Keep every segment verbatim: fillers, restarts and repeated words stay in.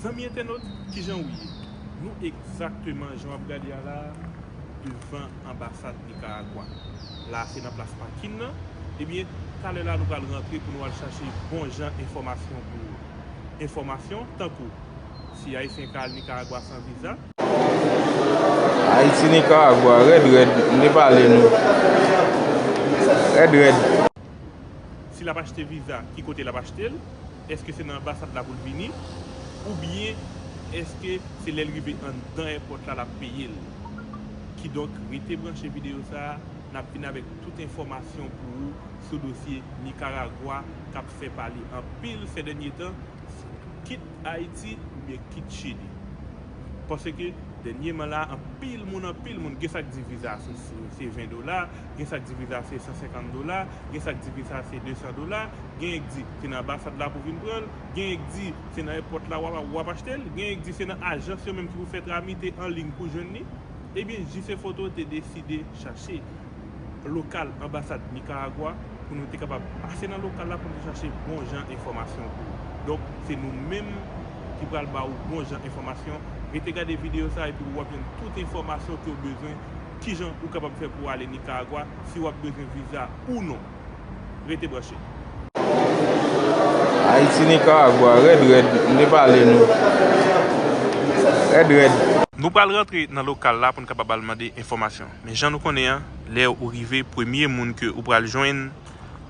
Zanmi entènot, kijan w ye? Nou egzakteman jan w ap gade a la a, devan anbasad Nikaragwa. La a se nan plas pakin nan. Ebyen, talè la nou pral rantre pou nou al chache bon jan enfòmasyon pou ou. Enfòmasyon tankou, si Ayisyen ka al Nikaragwa san viza. Ayiti, Nikaragwa, rèd rèd, m te pale nou. Rèd rèd. Si l ap achte viza, ki kote l ap achte l? Èske se nan anbasad la pou l vini? Oubyen èske se lè l rive anndan èpòt la l ap peye l? Kidonk, rete branche videyo sa a, n ap vin avèk tout enfòmasyon pou ou sou dosye Nikaragwa k ap fè pale anpil sè dènye tan, kit Ayiti oubyen kit Chili. Paske dènyeman la, anpil moun, anpil moun, gen sa k di viza se, se, se ven dola, gen sa k di viza se san senkant dola, gen sa k di viza se de san dola, genyen k di se nan anbasad la pou vin pran l, genyen k di se nan èpòt la w ap, w ap achte l, genyen k di se nan ajans yo menm ki pou fè tramite an liy pou jwenn li. Ebyen, J C Photo te deside chache lokal anbasad Nikaragwa pou nou te kapab pase nan lokal la pou nou te chache bon jan enfòmasyon pou ou. Donk, se nou menm ki pral ba ou bon jan enfòmasyon. Rete gade videyo sa a epi w ap jwenn tout enfòmasyon ke w bezwen, kijan ou kapab fè pou w ale Nikaragwa, si w ap bezwen viza ou non. Rete branche. Ayiti, Nikaragwa, rèd rèd, m te pale nou. Rèd rèd. Nou pral rantre nan lokal la pou n kapab al mande enfòmasyon. Men jan nou konnen an, lè ou rive, premye moun ke ou pral jwenn,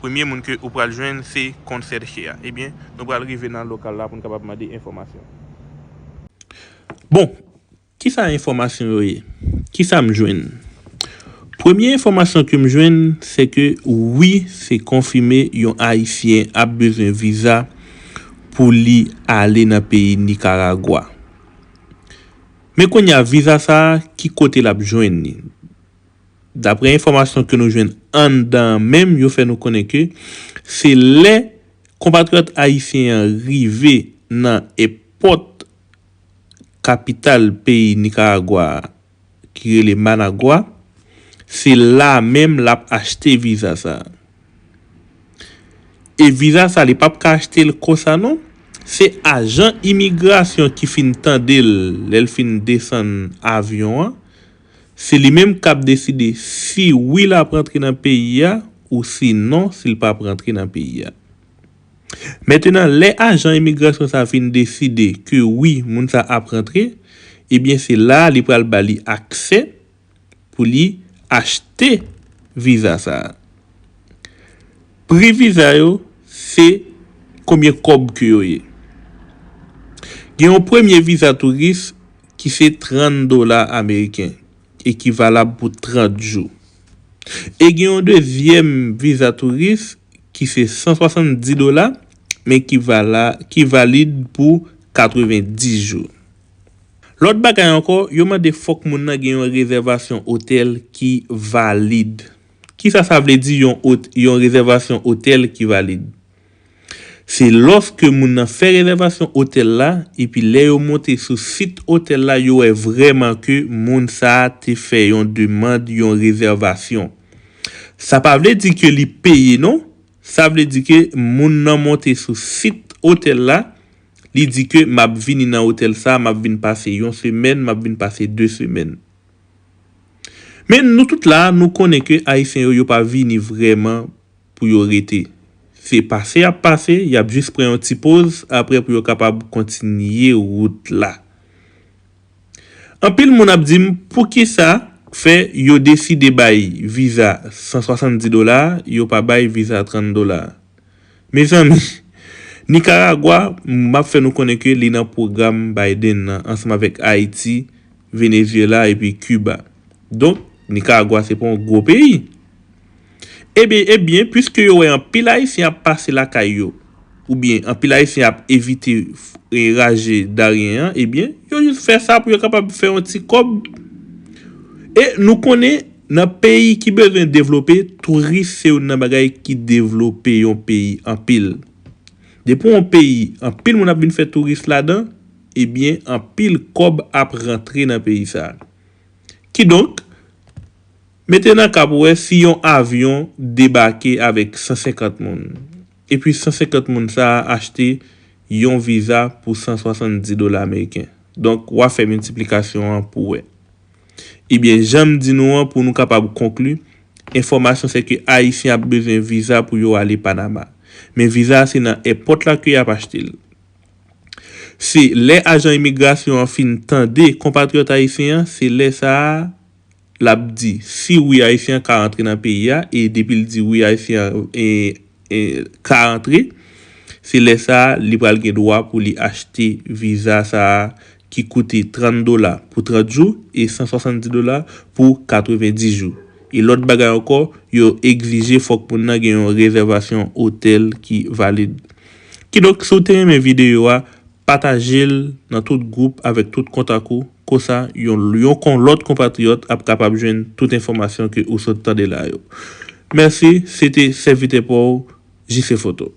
premye moun ke ou pral jwenn, se konsèche a. Ebyen, nou pral rive nan lokal la pou n kapab mande enfòmasyon. Bon, kisa enfòmasyon yo ye? Kisa m jwenn? Premye enfòmasyon ke m jwenn, se ke wi, se konfime yon Ayisyen ap bezwen viza pou li ale nan peyi Nikaragwa. Men kounye a, viza sa a, ki kote l ap jwenn li? Daprè enfòmasyon ke nou jwenn anndan an menm, yo fè nou konnen ke se lè konpatriyòt ayisyen an rive nan èpòt kapital peyi Nikaragwa a, ki rele Managua, se la menm l ap achte viza sa a. E viza sa, li p ap ka achte l konsa non. Se ajan imigrasyon ki fin tande l lè l fin desann avyon an. Se li menm k ap deside si wi l ap rantre nan peyi a ou si non, si l p ap rantre nan peyi a. Mentenan, lè ajan imigrasyon sa fin deside ke wi, moun sa ap rantre, ebyen se la a li pral ba li aksè pou li achte viza sa a. Pri viza yo, se konbyen kòb ke yo ye. Gen yon premye viza touris ki se trant dola ameriken e ki valab pou trant jou. E gen yon dezyèm viza touris ki se san swasanndis dola, men ki vala, ki valid pou katrevenndis jou. Lòt bagay ankò, yo mande fòk moun nan gen yon rezèvasyon otèl ki valid. Kisa sa vle di yon ot-, yon rezèvasyon otèl ki valid? Se lòske moun nan fè rezèvasyon otèl la, epi lè yo monte sou sit otèl la, yo wè vrèman ke moun sa a te fè yon demann, yon rezèvasyon. Sa pa vle di ke li peye non. Sa vle di ke moun nan monte sou sit otèl la, li di ke m ap vini nan otèl sa, m ap vin pase yon semèn, m ap vin pase de semèn. Men nou tout la, nou konnen ke Ayisyen yo, yo pa vini vrèman pou yo rete. Se pase y ap pase, y ap jis pran yon ti poz, apre pou yo kapab kontinye wout la. Anpil moun ap di m, poukisa fè yo deside bay viza san swasanndis dola, yo pa bay viza trant dola? Mezanmi, Nikaragwa, m ap fè nou konnen ke li nan pwogram Biden nan, ansanm avèk Ayiti, Venezyela epi Kiba. Donk, Nikaragwa se pa yon gwo peyi. Ebyen, ebyen, piske yo wè anpil Ayisyen ap pase lakay yo, oubyen anpil Ayisyen ap evite f-, e, raje Darien an, ebyen, yo jis fè sa pou yo kapab fè yon ti kòb. E nou konnen, nan peyi ki bezwen devlope, touris se youn nan bagay ki devlope yon peyi anpil. Depi yon peyi, anpil moun ap vin fè touris ladan, ebyen, anpil kòb ap rantre nan peyi sa a. Kidonk, mete nan ka pou wè si yon avyon debake avèk san senkant moun, epi san senkant moun sa a achte yon viza pou san swasanndis dola ameriken. Donk, w a fè miltiplikasyon an pou wè. Ebyen, jan m di nou an, pou nou kapab konkli, enfòmasyon se ke Ayisyen ap bezwen viza pou yo ale Panama. Men viza a se nan èpòt la ke y ap achte l. Se lè ajan imigrasyon an fin tande konpatriyòt ayisyen an, se lè sa a l ap di si wi Ayisyen an ka rantre nan peyi a, e depi l di wi Ayisyen an e, e, ka rantre, se lè sa a li pral gen dwa pou li achte viza sa a ki koute trant dola pou trant jou e san swasanndis dola pou katrevenndis jou. E lòt bagay ankò, yo egzije fòk moun nan gen yon rezèvasyon otèl ki valid. Kidonk, si w te renmen videyo a, pataje l nan tout gwoup avèk tout kontak ou. Konsa, yon, yon kon lòt konpatriyòt ap kapab jwenn tout enfòmasyon ke ou sot tande la yo. Mèsi, se te sèvitè pa w, J C Foto.